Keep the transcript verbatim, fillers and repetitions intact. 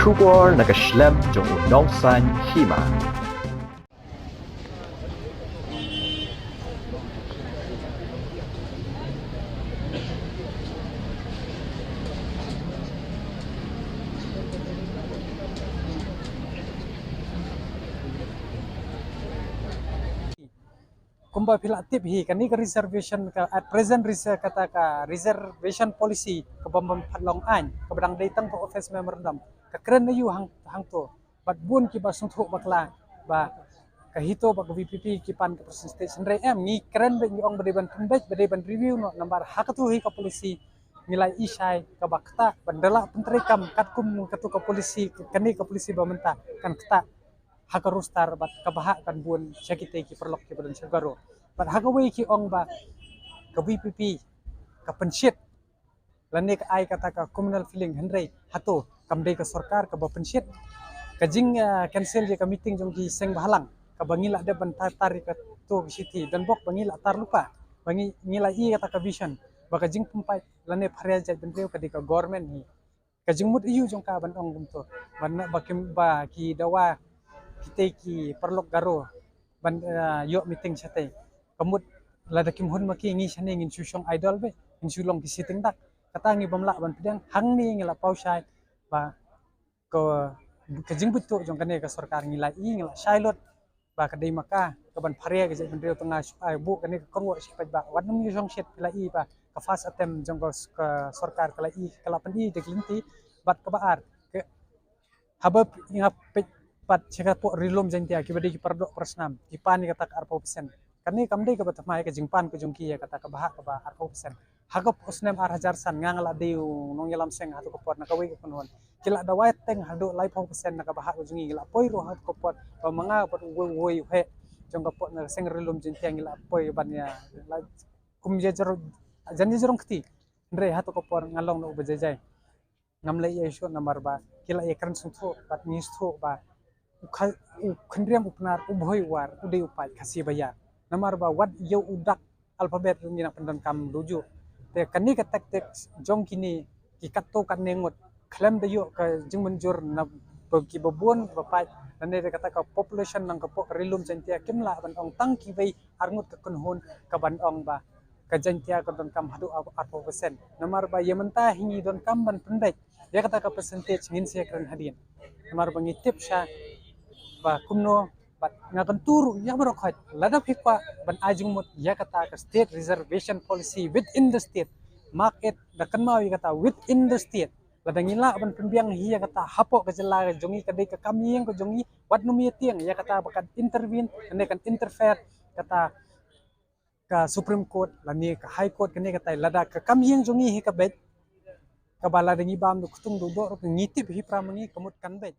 Khubor na ka shlem jong u nongsan hima. Kumba phi la tip hi, kane ka reservation ka, at present reser-, kata ka reservation policy kaba ym pat long aiñ, kaba dang dei tang ka office memorandum, ka kren na ïu hang, hangto. Bad bun kiba sngewthuh bakla ba ka HITO bad ka VPP ki pan ka percentage. Hynrei em, ngi kren beit, ngi ong ba dei ban pynbeit, ba dei ban review noh, namar ha kato hi ka policy ngi la ïohi shai kaba ktah ban da lah pyntreikam katkum kato ka policy, kane ka policy ba mynta kan ktah ha ka roster bad ka bahah kan bun sha kitei ki paralok kiba don sha Garo. Bad ha kawei ki ong ba ka VPP ka pynshit lane ka ai kata ka communal feeling, hynrei hato kam dei ka sorkar kaba pynshit. Ka jing, ah, cancel ïa ka meeting jong ki seng bhalang kaba ngi la dep ban tar, tar ïa kato ka shithi, donbok ba ngi la tar lypa, ba ngi, ngi la ïohi kata ka vision ba ka jingpynpait lane pharia jaitbynriew ka dei ka government hi. Ka jingmut aïu jong ka ban ong kumto? Ban, ba kim, ba ki dawa kitei ki paralok Garo ban, eh, ïoh meeting shatei. Ka mut lada kim hun ma ki, ngi shane ngin shu shong idle beit, ngin shu long ki sitting duck. Kata ngi bym lah ban pdiang. Hangne ngi la paw shai ba ka, ka jingbuit tuh jong kane ka sorkar ngi la ïohi, ngi la shai lut ba ka dei ma ka ka ban pharia ka jaitbynriew. Tang nga shu ai buh kane ka kyrwoh sha paidbah, wat nym ïa shong shit. Phi la ïohi ba ka first attempt jong ka, ka sorkar ka la ïohi, ka la pyn-i da ki lynti. Bad kaba ar, ka, haba nga peit pat sha ka pok Ri Lum Jaiñtia, kiba dei ki paradoh parasnam, ki pan ïa kata ka arphew percent. Kane kam dei kaba thymmai ka jingpan ka jong ki ïa kata ka bahah kaba arphew percent. Ha ka snem ar hajar san, nga, nga la dei u nongïalam seng ha kato ka por na kawei ka kynhun. Ki la dawai teng haduh laiphew percent na ka bahah ka jong ngi. Ngi la poi ruh ha kato ka por, ba ma nga bad uwei uwei u heh jong ka pok na ka seng Ri Lum Jaiñtia ngi la poi ban ïa, la kum ïa jrong, jan ïa jrong kti. Hynrei ha kato ka por nga long na uba jai jai. Ngam leh ïa shuh namar ba ki la ïa kren sngewthuh bad ngi sngewthuh ba u kha, u khynriam u Pnar, u Bhoi u War, u dei u paid Khasi ba ïar. Namar ba wat ïa u dak alphabet ruh ngi nang pyndonkam duh juh. Te kane ka tactic jong kine ki katto katne ngut khlem da ïoh ka jingmynjur na ba kiba bun ba paid, lane da kata ka population na ka pok Ri Lum Jaiñtia, kim lah ban ong tang kiwei ar ngut ka kynhun ka ban ong ba ka Jaiñtia ka donkam haduh ar, arphew percent. Namar ba ïa mynta hi ngi donkam ban pynbeit ïa kata ka percentage, ngin sa ïa kren hadien. Namar ba ngi tip sha ba kumno, bad nga kyntu ruh ïa baroh khoit, lada phi kwah ban ai jingmut ïa kata ka state reservation policy within the state, mark it, da kynmaw ïa kata within the state. Lada ngi lah ban pynbiang hi ïa kata hapoh ka jylla ka jong ngi, ka dei ka kam ïing ka jong ngi, wat nym ïa tieng ïa kata ba kan intervene, kane kan interfere kata ka Supreme Court lane ka High Court, kane katai. Lada ka kam ïing jong ngi hi ka beit, kaba lada ngi bam da ktung da doh ruh ngi tip hi para ma ngi, ka mut kan beit.